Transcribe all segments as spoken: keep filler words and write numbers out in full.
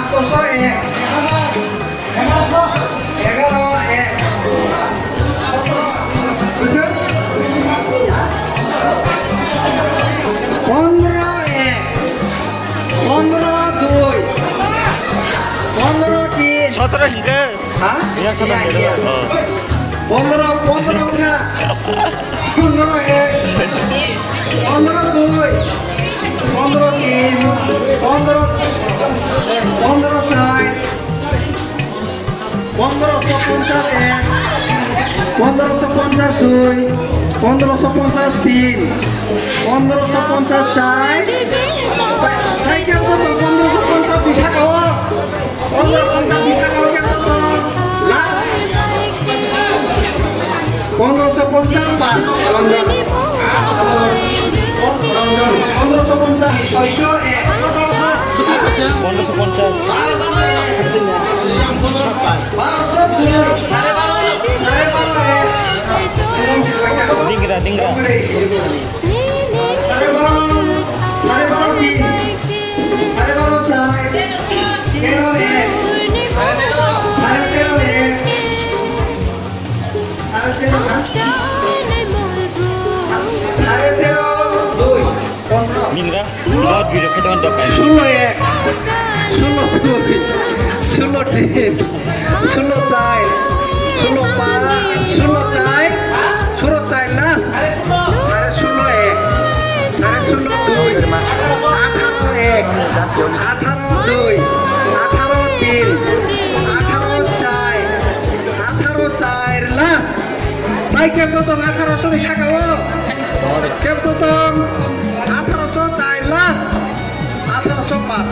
Sotoro ek, egaro ek, pondro ek, pondro dui, pondro tin. Sotoro hinkhe? Ha? Iya, sotoro hinkhe. Oh. Pondro, pondro na. Pondro ek, pondro dui, pondro tin, pondro, pondro char, pondroso ponchas ek, pondroso ponchas dui, pondroso ponchas tin, pondroso ponchas char. Tei, tei khe pondroso ponchas ni saka o. Pondro ponchas ni saka o khe to la. Pondroso ponchas pas, Ranjan. Ranjan, pondroso ponchas, soiso ek. Pondroso ponchas. Baroso dui, sare baro, sare baro ek. Dingra, dingra. Sare baro, sare baro tin. Sare baro char. Tero ek. Sare tero ek. Sare tero na? Sare tero dui. Pondro. Ningra, dot biro khe dot dokai. Sulo ek. Sulo dui. Sulo tin. Sulo char, sulo pas, sulo char, sulo char na, sare sulo ek, sare sulo dui, atharo ek, atharo dui, atharo tin, atharo char, atharo char last. Bai kebto tong atharo soni saka o? Kebto tong atharo so char last, atharo so pas.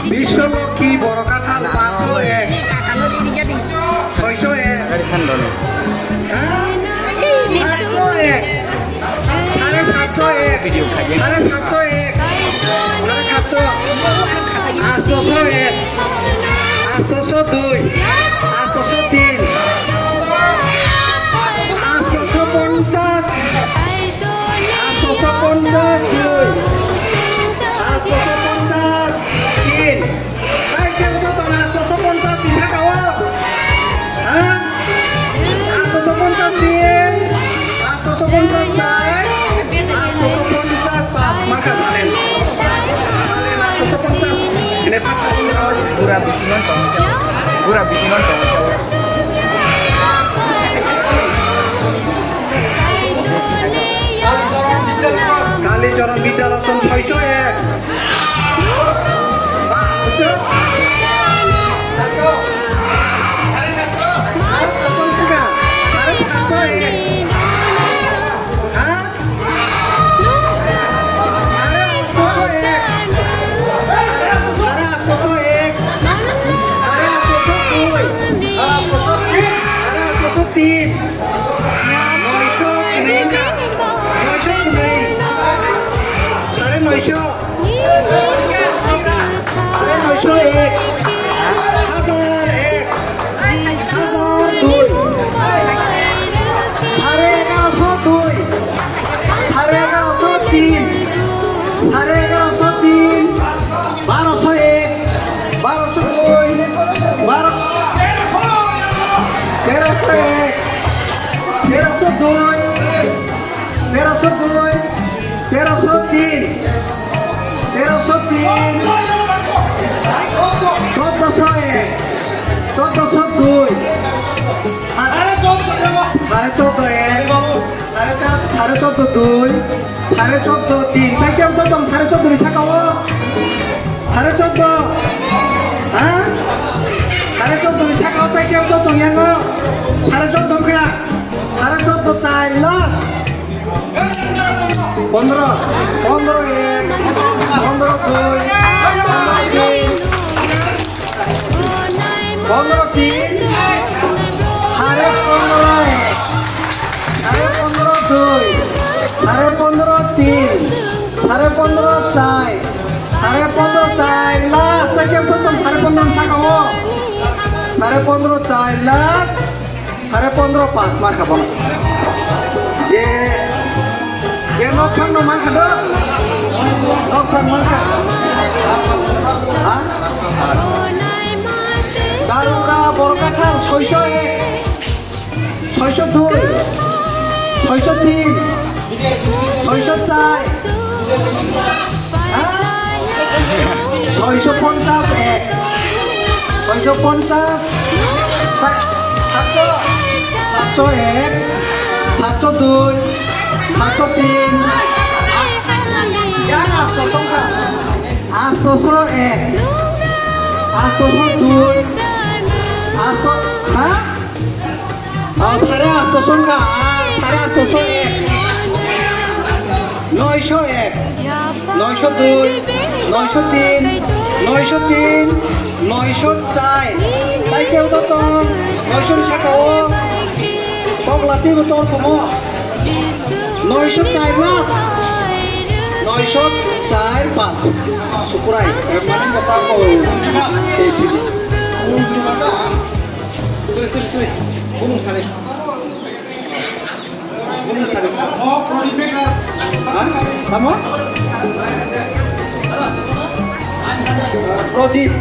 Biswalokhi Borokatha paanch so ek. Soiso ek. Saiso ek. Sare satso ek. Sare satso ek. Sare satso. Atso so ek. Atso so dui. Atso so tin. Atso so ponchas. Atso so ponchas dui. Atso so ponchas tin. Hai, khe bo tong atso so ponchas ni saka o. Ha? Atso so ponchas tin. Atso so ponchas char. Atso so ponchas pas. Maka salen. Salen atso so ponchas. Ini pas. Gura bisingon tong. Gura bisingon tong. Kalicharan Bidya Losong soiso ek. Tin. Noisho kwnwi wngkha. Noisho kwnwi. Sare noisho. Sare noisho ek. Hajar ek. Hajar dui. Sare egaroso dui. Sare egaroso tin. Sare egaroso tin. Baroso ek. Baroso dui. Baro. Teroso ek. Teroso dui, teroso dui, teroso tin, teroso tin, soddoso ek, soddoso dui, sare soddo ek, sare soddo dui, sare soddo tin, tei kebo tong sare soddo ni saka o. Sare soddo. Ha? Sare soddo ni saka o tei kebo tong yango. Sare soddo kha. Sare soddo char last. Pondro. Pondro ek. Pondro dui. Pondro tin. Pondro tin. Sare pondro. Sare pondro dui. Sare pondro tin. Sare pondro char. Sare pondro char last, tei kebo tong sare pondro ni saka o. Sare pondro char last. Sare pondro pas markha bono. Je, je nokphang no mankha do? Nokphang mankha. Ha? Daruka Borkathal soiso ek, soiso dui, soiso tin, soiso char. Ha? Soiso ponchas ek. Soiso ponchas. Sa-, satso. Satso ek. Satso dui. Satso tin. Yang asto songkha. Asto so ek. Asto so dui. Asto, ha? Ah, sare asto songkha, ah, sare asto so ek. Noisho ek, noisho dui, noisho tin, noisho tin, noisho char. Tai keu to tong, noisho ni saka o. Tokla tibo tong kumo. Noisho char last. Noisho char pas. Sukurai. Mani kota ko. Tui, tui, tui. Bumung sari. Bumung sari. Ha? Tamo? Prodip.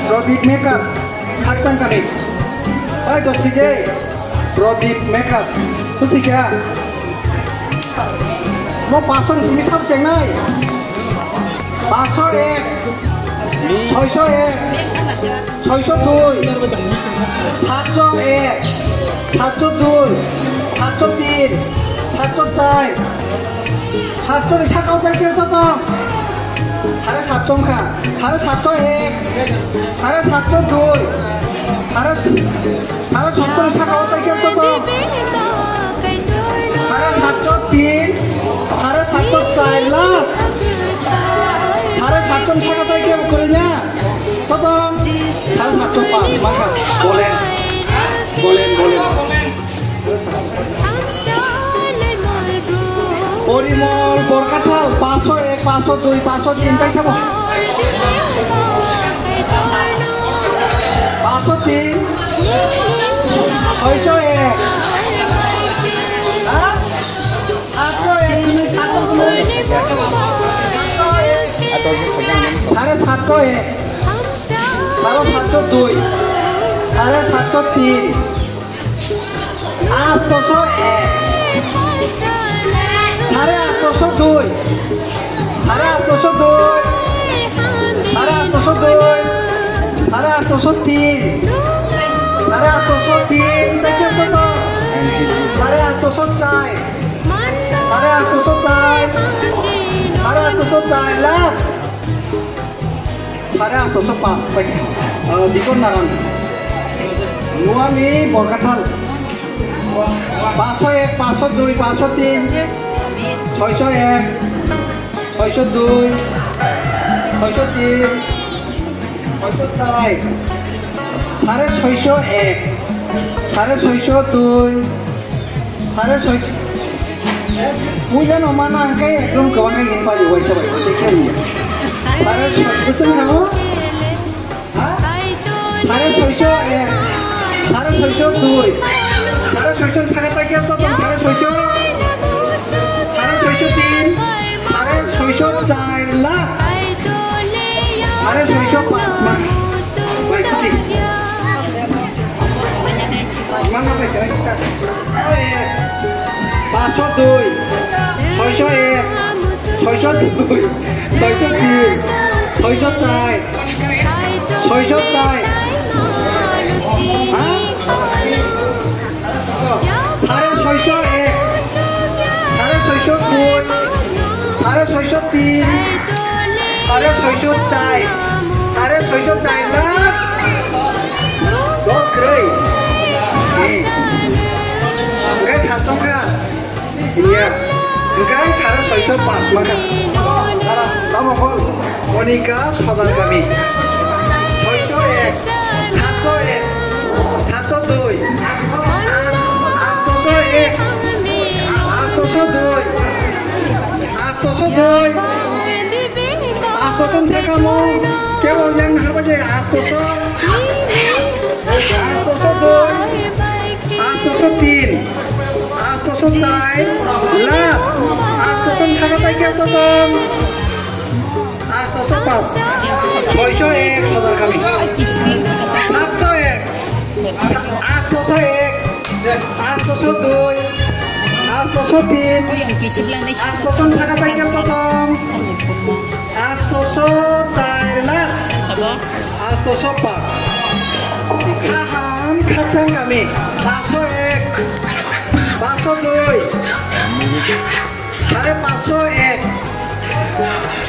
Prodip Mekar. Haksang kami. Hai, dosi de. Prodip Mekar. Dosi kya? Mo pasong simi sam chengnai. Paso ek. Soiso ek. Soiso dui, satso ek, satso dui, satso tin, satso char, satso ni saka o tai keu to tong? Sare satso wngkha, sare satso ek, sare satso dui, sare, sare satso ni saka o tai keu to tong? Sare satso tin, sare satso char last. Sare satso ni saka tai keu kwrwi na? Totong. Sare satso pas, maka. Bolen. Bolen, bolen. Porimol, Borkathal, paso ek, paso dui, paso tin, tai sabo. Paso tin. Soiso ek. Ha? Satso ek, satso ek. Sare satso ek. Sare satso dui. Sare satso tin. Astoso ek. Sare astoso dui. Sare astoso dui. Sare astoso dui. Sare astoso tin. Sare astoso tin. Sare astoso char. Sare astoso char. Sare astoso char. Last. Sare astoso pas pai. Ah, Dikon Naran. Nuami Borkathal. Paso ek, paso dui, paso tin. Soiso ek. Soiso dui. Soiso tin. Soiso char. Sare soiso ek. Sare soiso dui. Sare soi. Puja no mana ang kai ekdom kawan kai gimpa di waisa bai. Sare soi. Betul nggak mau? Ha? Sare soiso ek. Sare soiso dui. Sare soiso saka ta kya to sare soiso. Sare soiso tin. Sare soiso char la. Sare soiso pas ma. Bai kuti. Mana bai sare sisa. Paso dui. Soiso ek. Soiso dui. Soiso tin. Soiso char. Soiso char. Ha? Sare soiso ek. Sare soiso dui. Sare soiso tin. Sare soiso char. Sare soiso char na. Dos kwrwi. Hwnkhe satso wngkha. Iya. Hwnkhe sare soiso pas mankha. Tamo hol. Monika Sodar Kami. Soiso ek. Satso ek. Satso dui. Astoso ek. Astoso dui. Astoso dui. Astoso thekamo. Kebo yang harbaje astoso. Astoso dui. Last. Astoson saka tai khe to tong. Astoso pas. Soiso ek Sodar Kami. Satso ek. Astoso ek. Astoso dui. Astoso tin. Astoson saka tai khe to tong. Astoso char last. Astoso pas. Kaham Khakchang Kami. Paso ek. Paso dui. Sare paso ek.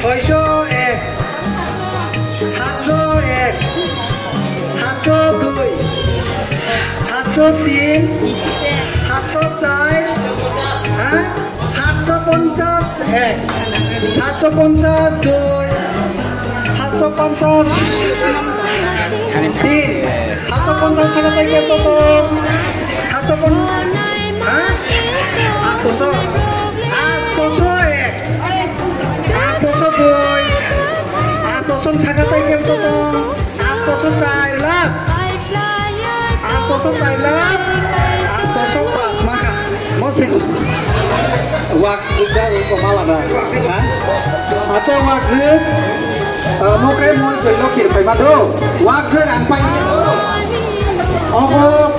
Soiso ek. Satso ek. Satso dui. Satso tin. Satso char. Ha? Satso ponchas ek. Satso ponchas dui. Satso ponchas tin. Satso ponchas saka tai khe to tong. Satso pon-, ha? Astoso. Astoso ek. Astoso dui. Astoson saka tai khe to tong. Astoso char last. Astoso char last. Astoso pas maka. Mose. Wak juga ko mala na. Ha? Acha wak je. Mo kai mo joi lo kir pai ma do. Wak je rang pai. Ogo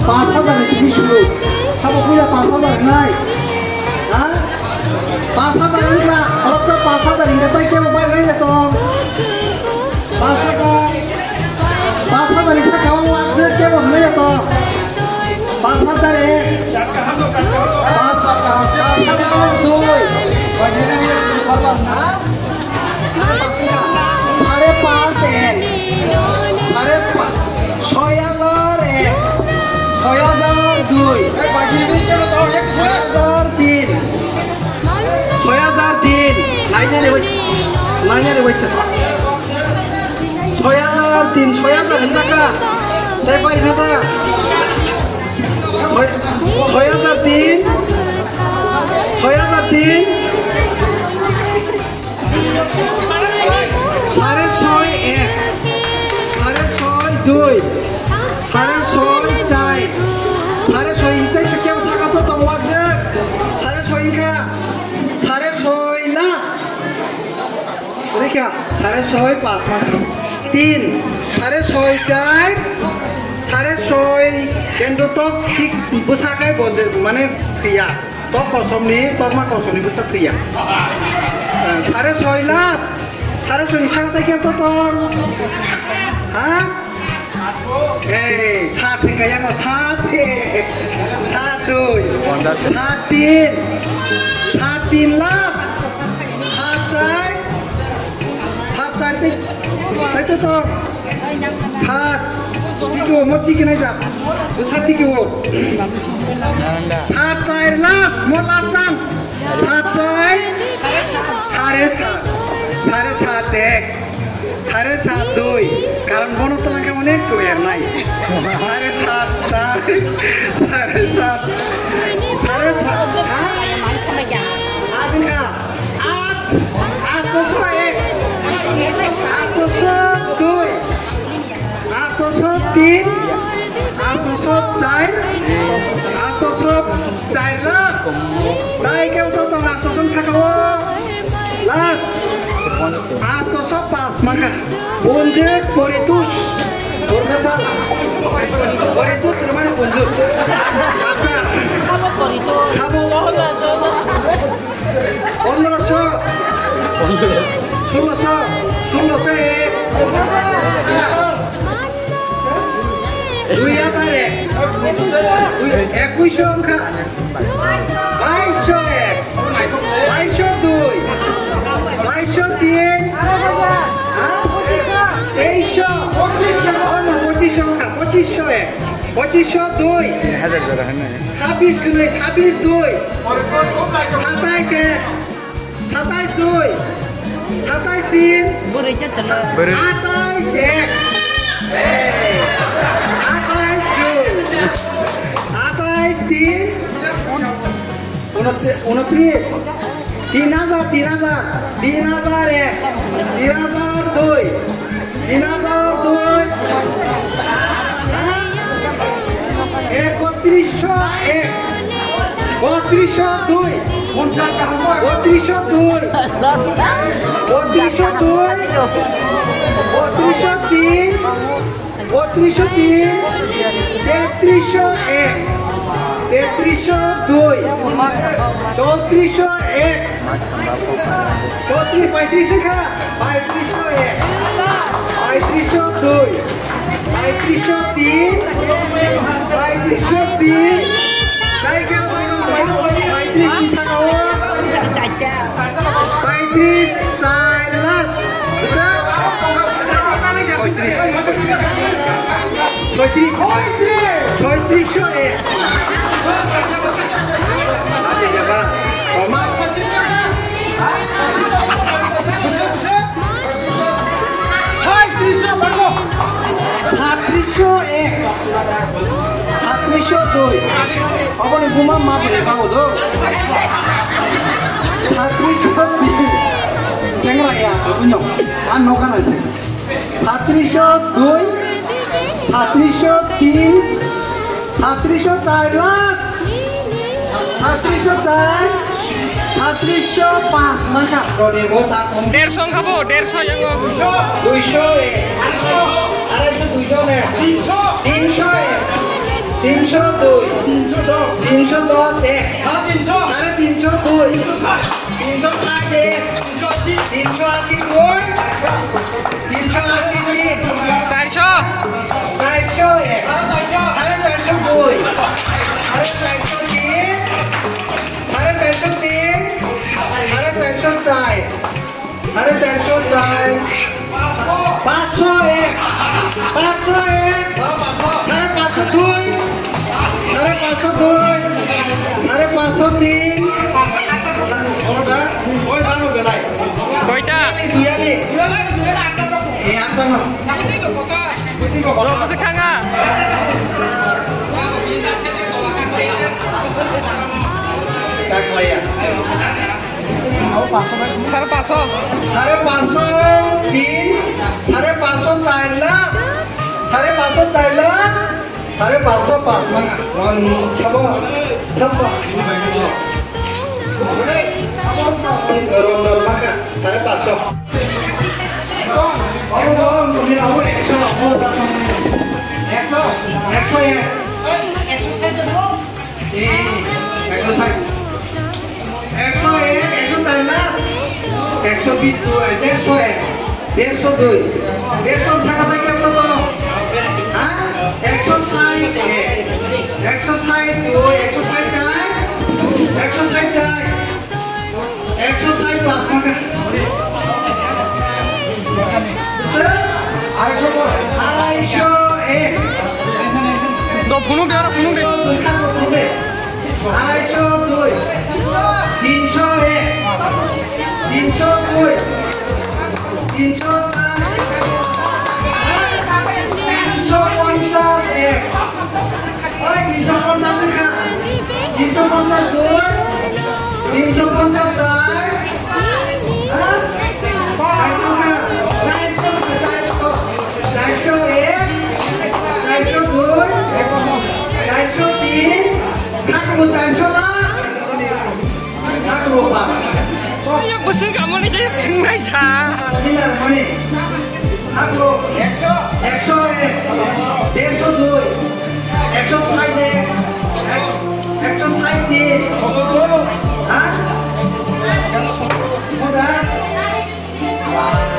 pas hajar ni simi suru. Sabo puya pas hajar nai. Ha? Pas hajar wngkha, khoroksa pas hajar hingkha tai kebo bai rwna tong. Pas hajar, pas hajar ni saka o wak je kebo hwnwi ya tong. Pas hajar e. Pas, pas hajar dui. Sare pas ek. Sare pas. Soi hajar ek. Soi hajar dui. Soi hajar tin. Soi hajar tin. Nainani wai. Nainani wai sir. Soi hajar tin. Soi hajar hwnjaka. Tai pai hwnjaka. Soi, soi hajar tin. Soi hajar tin. Sare soi ek, sare soi dui, sare soi char, sare soi tei se kebo saka to tong wak je, sare soi wngkha, sare soi last, rikha, sare soi pas ma, tin, sare soi char, sare soi kendo tok thik bwsa khai bo de, mane phiya. Tok kosomni, tokma kosomni bwsa thwiya. Eh, sare soi last. Sare soi ni saka tai khe to tong. Ha? Ei, sa thwi kaya no, sa thwi. Sa dui. Sa tin. Sa tin last. Sa char. Sa char ti. Ai to tong. Sat. Tiki o, mo tiki nai jak. Sat tiki o. Sat char last, mo last chance. Sat char. Sare sat. Sare sat ek. Sare sat dui. Karon bono to nang kamo nek to er nai. Sare sat char. Sare sat. Sare sat. Ha? Adin ka. Aat, aatso ek, aatso dui, aatso tin, aatso char, aatso char last. Tai kebo to tong aatso saka o. Last. Aatso pas maka. Bonjek poritus. Poritus mane bonjek. Acha. Sabo poritus. Sabo. Pondroso. Sulosho. Sulosho ek. Dui hajar ek. Dui, ekuisho wngkha. Baisho ek. Baisho dui. Baisho tin. Ha? Teisho. Pochisho. Oh, no, pochisho wngkha. Pochisho ek. Pochisho dui. Sabis gwnwi, sabis dui. Satais ek. Satais dui. Satais tin. Bwrwi khe chwla. Bwrwi. Atais ek. Atais dui. Atais tin. Unotri-, unotris. Tin hajar, tin hajar. Tin hajar ek. Tin hajar dui. Tin hajar dui. Ekotrisho ek. Botrisho dui. Botrisho dui. Botrisho dui. Botrisho tin. Botrisho tin. Tetrisho ek. Tetrisho dui. Chotrisho ek. Chotris, paitris kha. Paitrisho ek. Paitrisho dui. Paitrisho tin, paitrisho tin. Naikhe paitris ni saka o. Paitris, chai, last. Bisa? Paitris. Paitris. Paitrisho ek. Oma. Satrisho ek. Satrisho dui. Aboni buma ma bini bago do. Satrisho tin. Chengra ya, abunyo. An no kana se. Satrisho dui. Satrisho tin. Satrisho char, last. Satrisho char, satrisho panch, mangkha, roni bo ta thum. Derso wngkha bo, derso yango. Duisho ek, arai sho, duisho ne. Tinsho. Tinsho ek, tinsho dui. Tinsho dos. Tinsho dos ek. Sare tinsho. Sare tinsho dui. Tinsho sat. Tinsho sat ek. Tinsho asi. Tinsho asi dui. Tinsho asi tin. Charso. Charso ek. Sare charso dui. Sare charso tin. Sare charso tin. Sare charso char. Sare charso char. Pansho ek. Pansho ek. Sare pansho dui. Sare pansho dui. Sare pansho tin. Oro da. Oi, bano belai. Koita? Dui ani. Dui ani, dui ani, atta no. Eh, atta no. Rok se khanga. Sare pansho. Sare pansho tin, sare pansho char last, sare pansho char last, sare pansho panch manga. Ron sabo, sabo. Ron ron manga, sare pansho. Eksho, eksho ek. Eksho ek, eksho char na? Eksho bis dui, dersho ek, dersho dui, dersho saka saka kya to? Ha? Eksho sait ek, eksho sait dui, eksho sait char, eksho sait char. Eksho sait panch manga. Arai sho ek. Do phunu de, aro phunu de. Arai sho dui. Tinsho ek. Tinsho dui. Tinsho sait. Tinsho ponchas ek. Oi, tinsho ponchas wngkha. Tinsho ponchas dui, tinsho ponchas char. Ha? Charsho wngkha. Charsho, charsho, charsho ek, charsho dui, charsho tin, hakbo charsho na. Hakbo ba. Yo, bwswk amoni je swngnaisa. Hakbo. Eksho. Eksho ek. Dersho dui. Eksho sait ek. Eksho sait tin. Ha?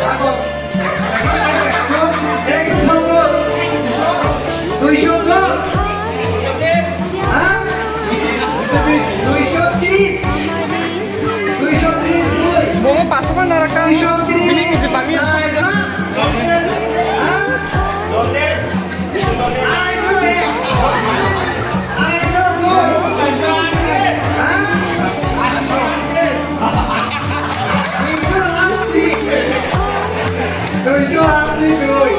Hakbo. Eksho sottor. Duisho sottor. Ha? Duisho tris. Duisho tris dui. Bomo paso ba narakta. Duisho tris. Bini kisi pami. Char lak. Ha? Arai sho ek. Arai sho dui. Ha? Duisho asi. Duisho asi dui.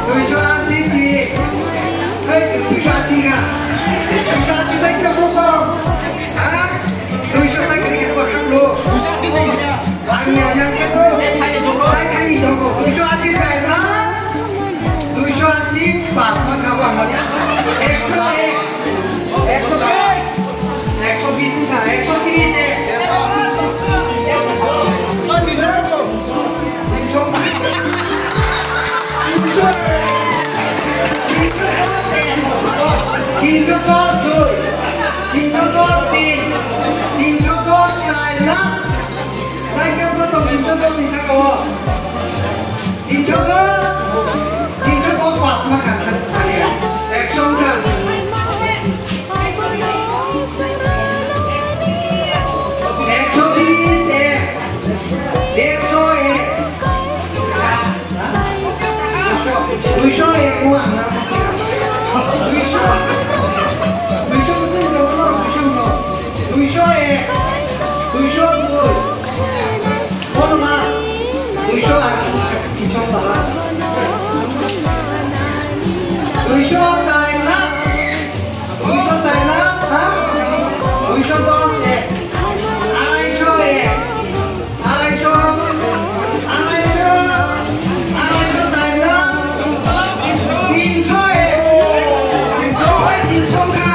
Duisho asi tin. Hei, duisho asi na. Duisho asi bai khe bo tong. Ha? Duisho bai khe bo kham lo. Ani ani ang se ko. Bai khai ni jong ko. Duisho asi bai na. Duisho asi pas ma kha ba ma. Eksho ek. Eksho bis. Eksho bis Tinso dos dui, tinso dos tin, tinso dos char, last. Naikhe bo tong tinso dos ni saka o. Tinso dos, tinso dos pas ma kha. Ekso wngkha. Ekso tris ek, derso ek. Duiso ek, duiso, duiso ek, duiso dui, bono mas, duiso ar, duiso char lakh, duiso char lakh, ha? Duiso dos ek, araiso ek. Araiso, araiso, araiso char lakh, tinso ek, tinso bai tinso wngkha.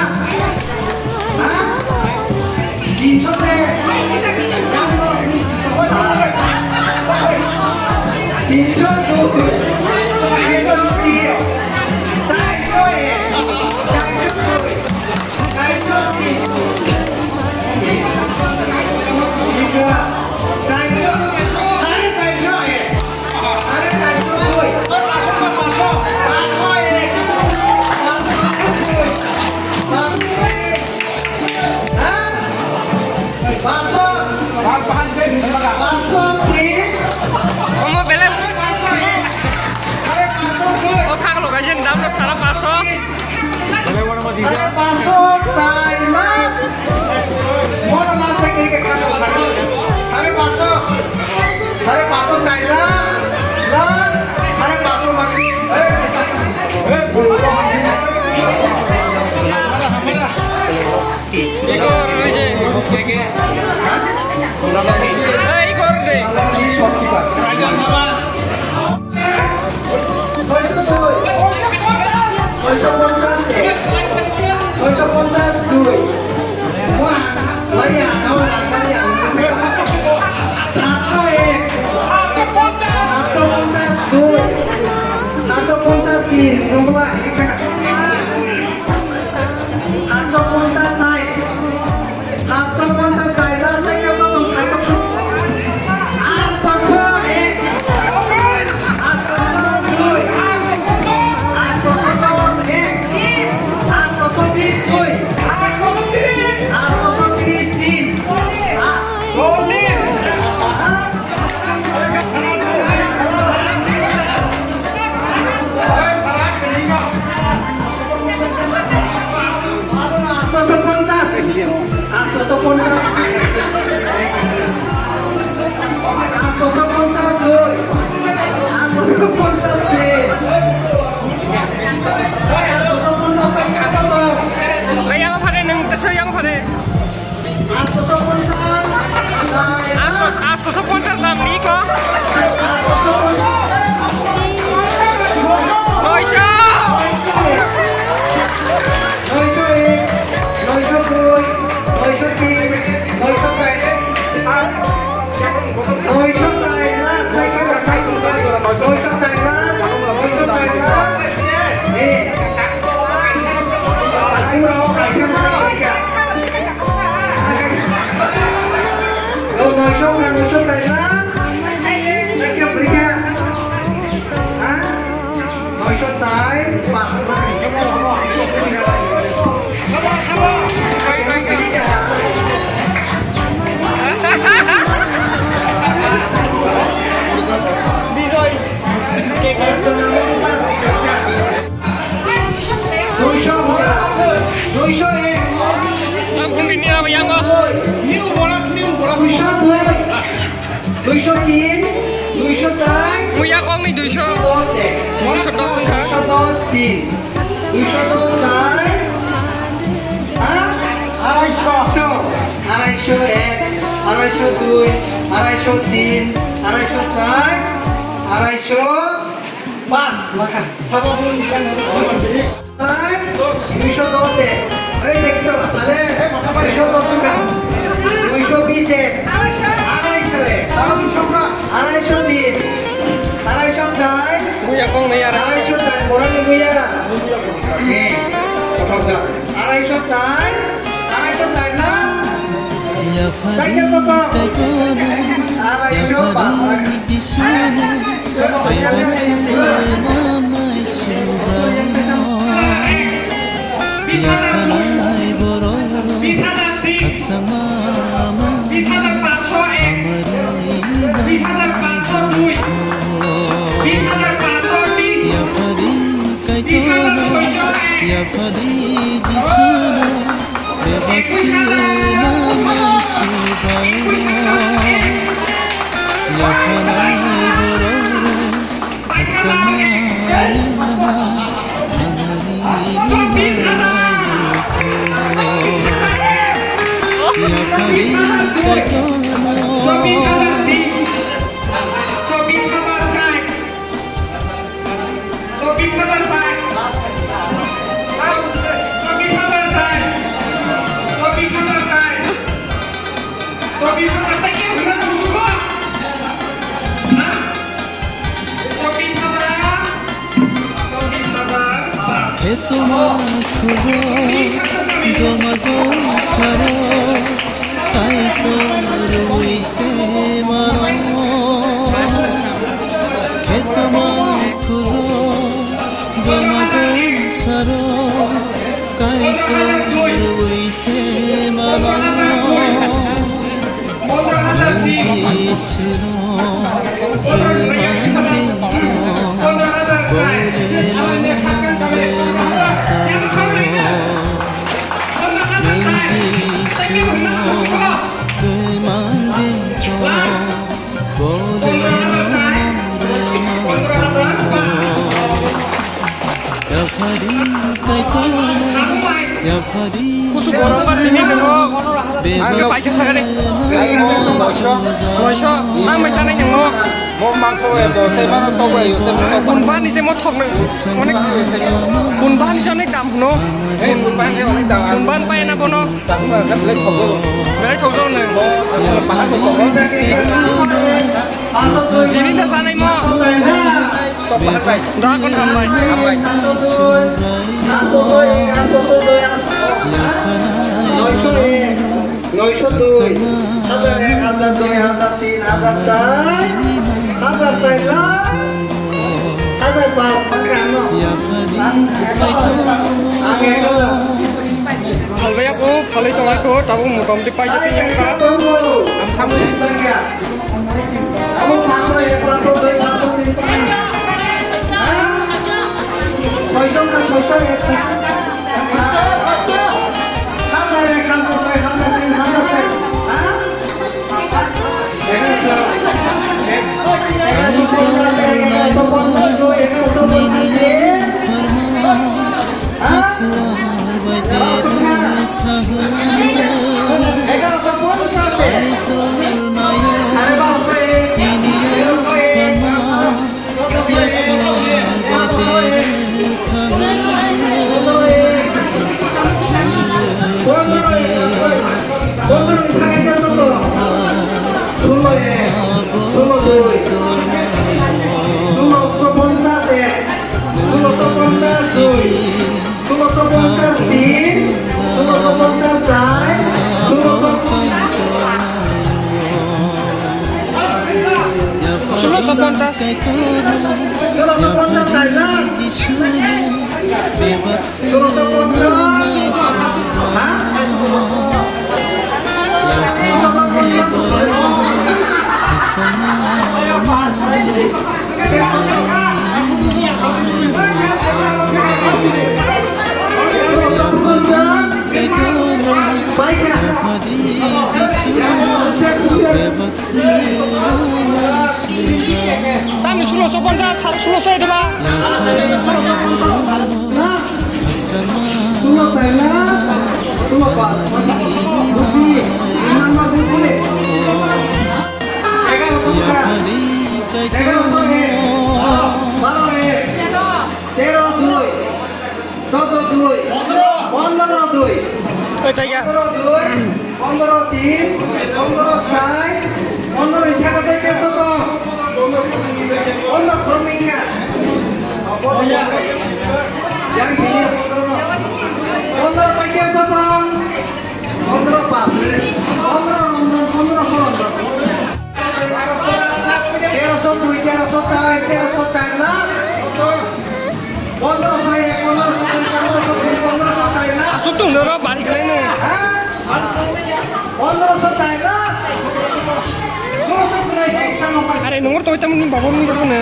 Ha? Tinso se. Tinso dui, tinso tin, charso ek, charso dui. Omo belai. O thang lo gaijin dam no sara paso. Sare paso char lakh. Bono mas teknik ke kano sare. Sare paso. Sare paso char lakh. Lakh. Sare paso mas. Ikor, ikor. Ikor de. Soiso dui. Soiso ponchas ek. Soiso ponchas dui. Wah, laya, kau laya, laya. Satso ek. Satso ponchas dui. Satso ponchas tin. Nunggu, wah. Satso ponchas sai. Satso ponchas sai, last sai, last sai. Atso ek. Atso dui. Atso ek. Atso bis dui. Atso tris tin. Atso ponchas. Atso ponchas. Atso ponchas dui. Atso ponchas tin. Atso ponchas. Yang phare, nung teso yang phare. Atso, atso ponchas dam ni ko. Noisho. Duiso, duiso ek. Ang pun bini apa yang kok? New bola, new bola. Duiso dui. Duiso tin, duiso char. Muya kong ni duiso. Dos ek. Duiso dos wngkha. Duiso dos tin. Duiso dos char. Ha? Araiso. Araiso ek, araiso dui, araiso tin, araiso char, araiso pas. Makha. Sabo bun ikan. Duiso dos ek. Hei, dekso, sale. Duiso dos wngkha. Duiso bis ek. Araiso ek. Araiso tin. Araiso char. Muya kong ni ara. Araiso char. Borok ni muya. Ni. Kothok jak. Arai so chai, arai so chai na. Yaphari Kaitorno, yaphari Jisuno, bebak se namai Subraino. Yaphanai bororok, khakchangma mani, hamari mani. Yaphari Kaitorno, yaphari Jisuno, bebak se namai Subraino. Yaphanai bororok, khakchangma mani, hamari mani. Yapphari Kaitorno. Khetoma khuro joma jom saro, Kaitor rwi se mano. Khetoma khuro joma jom saro, Kaitor rwi se mano. Jisuno rwmani tong, boleno rwmani tong. Jisuno rwmani tong, boleno rwmani tong. Yaphari Kaitorno, yaphari. Kusu gorong ba tini nungo. Ang paikha sagani. Noisho. Noisho. Nang mai chanai nungo. Bo mangso e do, se mano to e, se mano to. Kunba ni se mo thok nung. Onek. Kunba ni se onek dam huno. Eh, kunba ni onek dam. Kunba ni pai na bono. Belai thokjak nai. Tini ta sanai mo. Dragon hambai. Noisho dui, hazar ek, hazar dui, hazar tin, hazar char, hazar char lakh, hazar panch, ang ekha. Phalbai ako, phalwi tongwi kho, tabuk motamoti paisa twi wngkha. Sulokso ponchas. Sulokso ponchas. Ha? Tamni sulokso ponchas, sulokso edeba. Sulokso edeba, sulokso pas. Buti, number buti. Egaroso, egaroso ek, baro ek, tero dui. Chaudo dui, pondro dui, pondro dui, pondro tin, pondro char, pondro ni saka tei kebo tong, pondro khoroknwi wngkha. Yang sini pondro no, pondro tei kebo. Oro balik laino. Are nungor toi tamni babur ni rokno.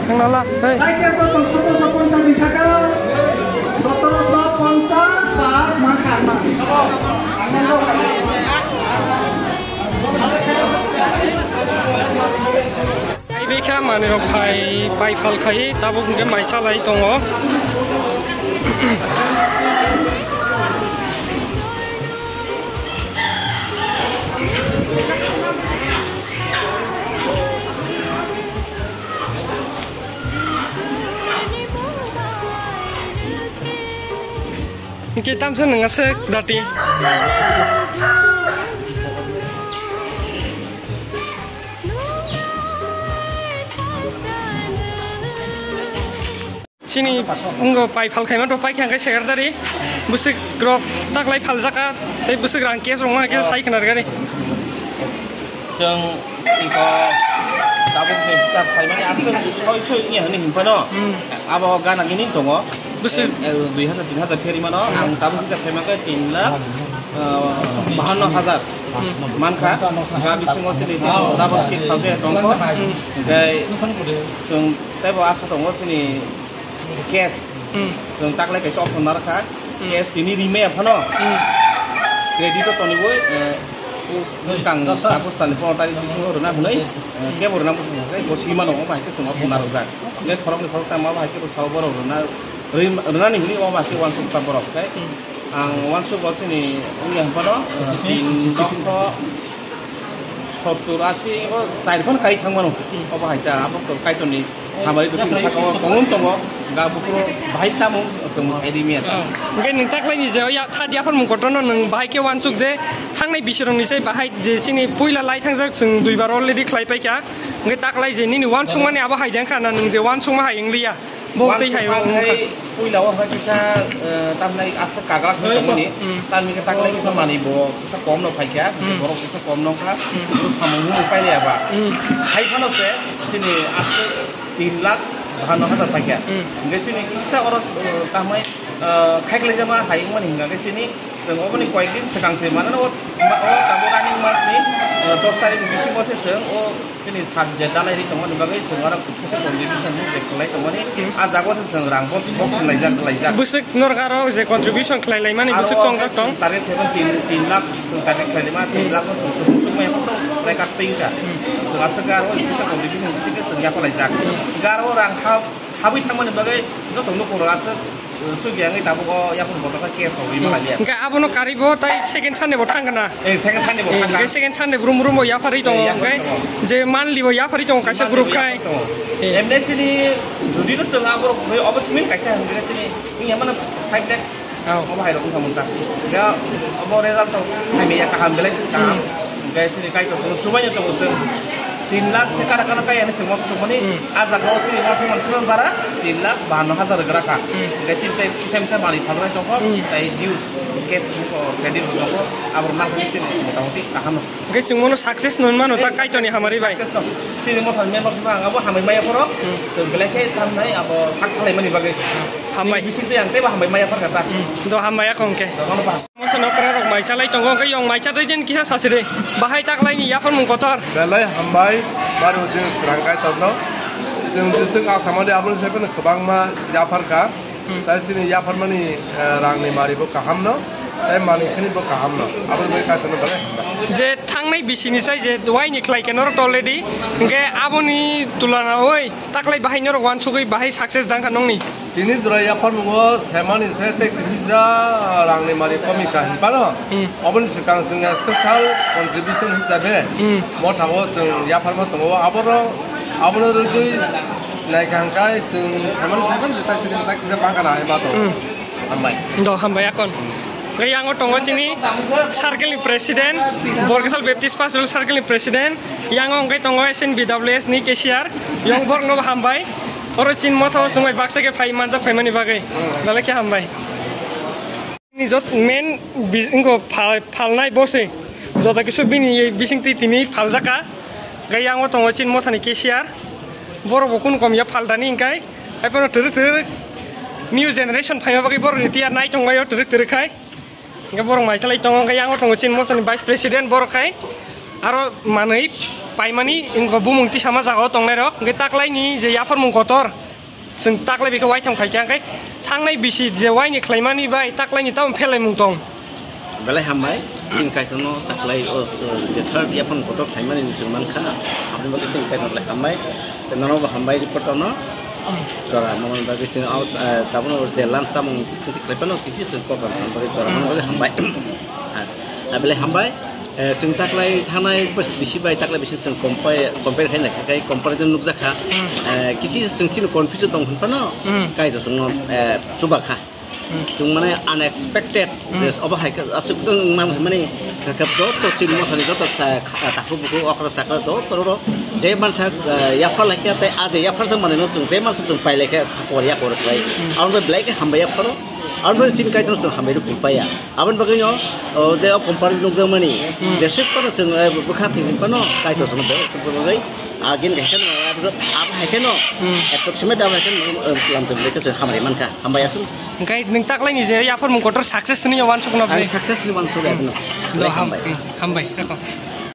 Thangla la, hei. Bikha manwi rok phai, pai phal khai, tabuk hwnkhe mai chalai tongo. Hwnkhe tamsa nwnga se dati. Chini wngkha pai phal khaima to pai kha hwnkhe secretary bwswk rok taklai phaljakha tei bwswk rang cash rok ma khe sai khna rwgani. Chwng iko tabuk ni hisab khaimani aswk soi soi wngya hwnwi hwnphano abo gana gini tongo. Bwswk? Eh, dui hajar tin hajar khe rimano ang tabuk hisab khaima khe tin lakh, eh, bahanno hajar mankha. Ga bisingo chini double sheet tongkha. Hwnkhe chwng teibo asa tongo chini cash. Hmm. Chwng taklai kaisa option narwkha. Hmm. Cash tini rimaya phano. Hmm. Credit o toniwi, eh, bwskang August ni pondro tarik bisingo rwna hwnwi, eh, kebo rwna muchung khe bo swi mano, omo hai khe chwng option narwkjak. Hwnkhe khoroknwi khoroktham omo hai khe bo sao borok rwna, rwi-, rwnani hwnwi omo hai khe uansukha borok khe. Hmm. Ang uansukgo chini wngya hwnphano, eh, tin lokho sottur, asi bo char phano kai thang mano. Hmm. Obo hai ta, abo to Kaitorni hamari to chini saka o tongwng tongo, ga buphuru bahai tamo chwng sai di miya. Oh. Hwnkhe nwng taklaini je ya third yaphar mung kotorno nwng bahai khe uansuk je thangnai bisirokni sai bahai je chini puila lai thangjak chwng duibar already khlai paikha. Hwnkhe taklai je nini uansukmani abo hai de wngkha na nwng je uansukma hai wngliya? Bo tei hai wngkha. Puila o hai kisa, eh, tamnai aswk kaglak wng tongmani. Hmm. Tamni khe taklai kisa manwi bo kisa kom no phaikha, hmm, borok kisa kom no wngkha. Hmm. Bo samung hwnwi pailaiya ba. Hmm. Hai phano se chini aswk tin lakh bahanno hajar phaikha. Hmm. Hwnkhe chini kisa oro, eh, tamai, eh, khaiklaijama hai wngmani hwnkha khe chini chwng oboni koyekdin swkang se mano o, o tabuk running mas ni, eh, dos tarik ni bisingo se chwng o Chini sat je dalai ri tongmani bagwi chwng aro special contribution ni je khlai tongmani, hmm, ah jaga o se chwng rang box, box laijak, laijak. Bwswk norok aro je contribution khlai laimani bwswk chongjak tong? Target khe tin, tin lakh chwng target khlai laima, tin lakh no chwng chwng chwng mai record twi wngkha. Hmm. Chwng aswk aro special contribution twi khe chwng yapha laijak. Hmm. Hwnkhe aro rang ha, habwi thangmani bagwi joto nukhung rok aswk Sugya wngwi tabuk o yaphan boto khe case rogwi ma kaliya. Hwnkhe abono karwi bo tai second Sunday bo thang kana? Eh, second Sunday bo thang. Hwnkhe second Sunday brum brum bo yapharwi tongo, eh, hwnkhe je monthly bo yapharwi tongo kaisa group khai. Eh. Emne chini jodi no chwng aborok bai obo simi kaisa hwnkhe chini wngya mano five lakhs. Oh. Obo hai rok wngkha mungkha. Ya obo result to hai maya kaham belai kaham. Hmm. Hwnkhe chini Kaitor chwng chubaino tongo chwng tin lakh se kara kara kaya hinwi chwng moso tongmani, hmm, ah jaga o chini uansukmani bara tin lakh bahanno hajar rwgra kha. Hmm. Hwnkhe chini tei kisa misa manwi phalnai tongo, hmm, tei dues, cash, credit rok tongo, aborok nangkukmani chini motamoti kaham no. Hwnkhe chwng bono success no hwnmano ta Kaitorni hamari bai. Success no. Chini mothani member rok ang abo hambai maya phoro, hmm, chwng belai khe thangnai abo sak thalaimani bagwi. Hambai. Nini bising twi ang teibo hambai maya phar kha ta. Hmm. Do hambai ako hwnkhe. Do, ano ba. Masa nokra rok mai chalai tongo, hwnkhe yong mai chatwi din kisa sasiri. Bahai taklaini yapharmung kotor. Belai hambai, bari hojing kwrang kai tokno. Chwng jeswk asamani aboni sai phano kwbangma yaphar kha. Hmm. Tai chini yapharmani, eh, rangni mari bo kaham no, tai manwi khani bo kaham no. Aboni bai kai tokno belai hambai. Je thangnai bisini sai je waini khlai khe norok already. Hwnkhe aboni tulana oi taklai bahai norok uansugwi bahai success dang kha nongni. Tini jora yapharmungo semani se tei kisa rangni mari komi kha hinphano, hmm, oboni swkang chwng special contribution hisabe, hmm, motha o chwng yapharma tongo, aboro, abono rwgwi naikha hwnkhe chwng semani se phano juta siri juta kisa bangkha na hai ma tongo. Hmm. Hambai. Do hambai akon. Hwnkhe yango tongo chini circle ni president, Borkathal Baptist Pastoral Circle ni president, yango hwnkhe tongo S N B W S ni cashier, yang borokno hambai. Oro chini motha o chwngbai baksa khe phai manjak phaimani bagwi. Belai khe hambai. Bini jot main bi-, wngkho pha-, phalnai bo se. Joto kisu bini bising twi tini phaljak kha. Hwnkhe yango tongo chini mothani cashier. Borok bo kunu kom ya phaltani hwnkhe, hai phano twrwk twrwk new generation phaima bagwi borok ni tiyar nai tongbaio twrwk twrwk khai. Hwnkhe borok mai salai tongo, hwnkhe yango tongo chini motoni vice president borok khai. Aro manwi paimani wngkha bumung tisama jagao tongnairok. Hwnkhe taklaini je yapharmung kotor, chwng taklai bikhe waitham khaikha, hwnkhe thangnai bisi je waini khlaimani bai taklaini tamo pherlaimung tong. Belai hambai, chini kaitorno taklai o, o, je third yapharmung kotor khlaimani chwng mankha, aboni bagwi chini kaitorno belai hambai. Tei nono bo hambai report no. Jora mano bagwi chini o, eh, tabukno je lunch chamung chini khlai phano kisi chwng program khlai bagwi jora mano bagwi hambai. Ah, belai hambai. Eh, chwng taklai thanai bisi bai taklai bisi chwng compare, compare khai naikha, kai comparison nukjakha. Eh, kisi chwng chini confusion tong hwn phano, kaitor chwngno, eh, chubakha. Chwng mane unexpected, je obo hai khe aswk wng man hwnmani, khe joto chini motani joto ta-, kha-, takhuk bukhuk okra sakra joto ro je mansa, eh, yaphar lai khe tei a je yaphar sa manwi no chwng je mansa chwng pai lai khe khakor yakor khlai. Aboni bagwi belai khe hambai yapharo. Aboni bagwi chini kaitor chwng hambai rw kulpaya. Aboni bagwi no, o, je o company nukjakmani, jeswk phano chwng, eh, bwkha thwngwi phano kaitor chwngno belai chwng bagwi agin hai kheno, abo hai kheno, approximate abo hai kheno, eh, lamchwng bai khe chwng hambai mankha. Hambai aswk. Hwnkhe nwng taklaini je yapharmung kotor success ni wansukno Ang bai. Success ni wansuk ya, no. Do Belai ham-, hambai. Hmm, hambai. Eko.